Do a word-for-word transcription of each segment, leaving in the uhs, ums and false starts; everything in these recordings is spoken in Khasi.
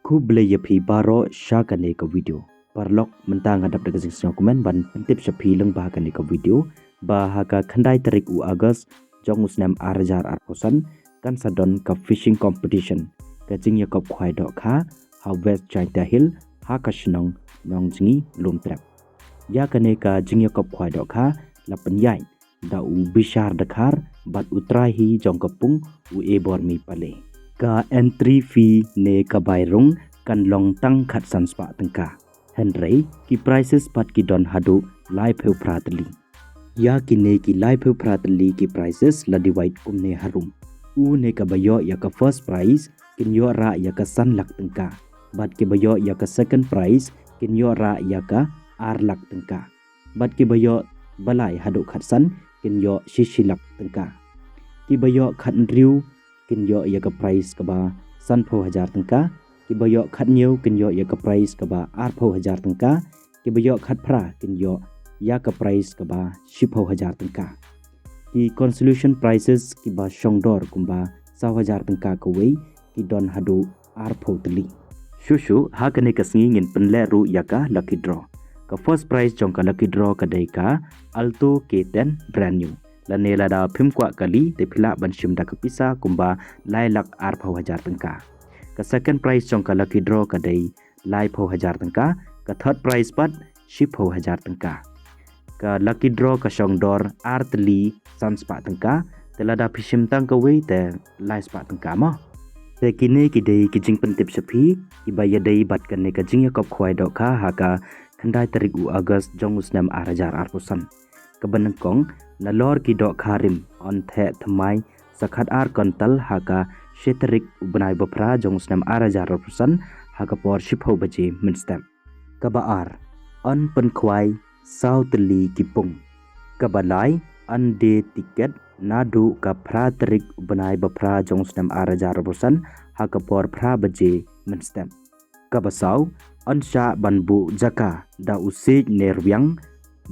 Khublei ïa phi baroh sha kane ka video. Paralok, mynta nga dap da ka jingsngewkmen ban pyntip sha phi lyngba kane ka video ba ha ka khyndai tarik u August jong u snem ar hajar arphew san kan sa don ka fishing competition, ka jingïakop khwai dohkha ha West Jaintia Hills, ha ka shnong Nongjngi, Lumtrep. Ïa kane ka jingïakop khwai dohkha la pynïaid da u Bishar Dkhar bad u trai hi jong ka pung, u Ebormi Pale. Ka entry fee ne ka bai rung kan long tang khatsan spah tyngka. Hynrei ki prizes pat ki don haduh laiphew phra tylli. Ïa kine ki laiphew phra tylli ki prizes la divide kumne harum. U ne kaba ïoh ïa ka first prize kin ïoh rah ïa ka san lak tyngka. Bad kiba ïoh ïa ka second prize kin ïoh rah ïa ka ar lak tyngka. Bad kiba ïoh balai haduh khatsan kin ïoh shi shi lak tyngka. Kiba ïoh khathynriew kin ïoh ïa ka prize kaba sanphew hajar tyngka. Kiba ïoh khathynñiew kin ïoh ïa ka prize kaba arphew hajar tyngka. Kiba ïoh khatphra kin ïoh ïa ka prize kaba shiphew hajar tyngka. Ki consolation prizes kiba shongdor kumba saw hajar tyngka kawei ki don haduh arphew tylli. Shuh shuh ha kane ka sngi ngin pynleh ruh ïa ka lucky draw. Ka first prize jong ka lucky draw ka dei ka Alto K ten brand new. Lane lada phim kwah kali te phi lah ban shim da ka pisa kumba lai lak arphew hajar tyngka. Ka second prize jong ka lucky draw ka dei laiphew hajar tyngka, ka third prize pat shiphew hajar tyngka. Ka lucky draw ka shongdor ar tylli san spah tyngka, te lada phi shim tang kawei te lai spah tyngka mo. Te kine ki dei ki jingpyntip sha phi kiba ïadei bad kane ka jingïakop khwai dohkha ha ka khyndai tarik u August jong u snem ar hajar arphew san. Kaba nyngkong, nalor ki dohkha rim yn theh thymmai sa khatar quintal ha ka shi tarik u bnai ba phra jong u snem ar hajar arphew san ha ka por shiphew baje mynstep. Kaba ar, yn pynkhwai saw tylli ki pung. Kaba lai, yn die tiket naduh ka phra tarik u bnai ba phra jong u snem ar hajar arphew san ha ka por phra baje mynstep. Kaba saw, yn shah ban buh jaka da u siej ne rwiang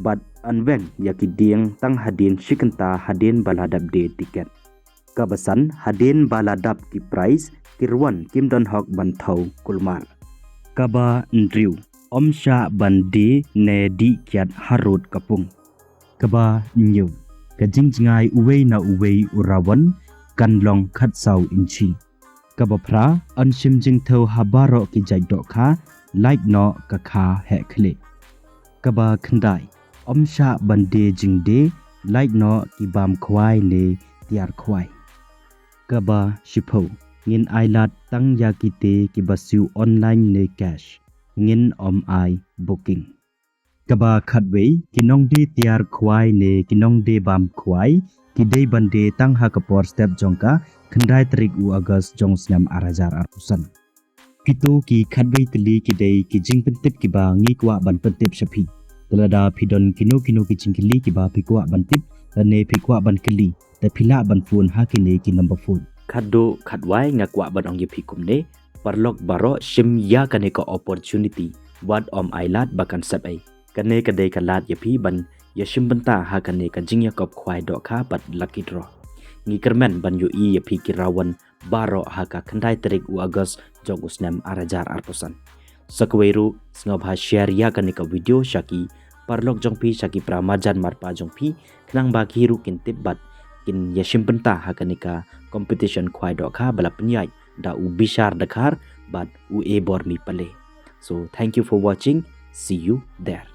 bad yn weng ïa ki dieng tang hadien shi kynta hadien ba la dep die tiket. Kaba san, hadien ba la dep ki prize, ki rwai kim don hok ban thew kulmar. Kaba hynriew, ym shah ban die ne dih kiad harud ka pung. Kaba hynñiew, ka jingjngai uwei na uwei u rawon kan long khatsaw inchi. Kaba phra, yn shim jingthew ha baroh ki jait dohkha, lait noh ka kha heh khlieh. Kaba khyndai, ym shah ban die jingdie, lait noh ki bam khwai ne tiar khwai. Kaba shiphew, ngin ailad tang ïa kite kiba siew online ne cash, ngin ym ai booking. Kaba khatwei, ki nongdie tiar khwai ne ki nongdie bam khwai ki dei ban die tang ha ka por step jong ka khyndai tarik u August jong u snem ar hajar arphew san. Kito ki khatwei tylli ki dei ki jingpyntip kiba ngi kwah ban pyntip sha phi. Te lada phi don kino kino ki jingkylli kiba phi kwah ban tip lane phi kwah ban kylli, te phi lah ban phone ha kine ki number phone. Khatduh khatwai, nga kwah ban ong ïa phi kumne, paralok baroh, shim ïa kane ka opportunity, wat ym ailad ba kan sep ei. Kane ka dei ka lad ïa phi ban ïashim bynta ha kane ka jingïakop khwai dohkha bad lucky draw. Ngi kyrmen ban ïohi ïa phi ki rawon baroh ha ka khyndai tarik u August jong u snem ar hajar arphew san. Sa kawei ruh, sngewbha share ïa kane ka video sha ki paralok jong phi, sha ki para marjan marpa jong phi, khnang ba ki ruh kin tip bad kin ïashim bynta ha kane ka competition khwai dohkha ba la pynïaid da u Bishar Dkhar bad u Ebormi Pale. So, thank you for watching. See you there.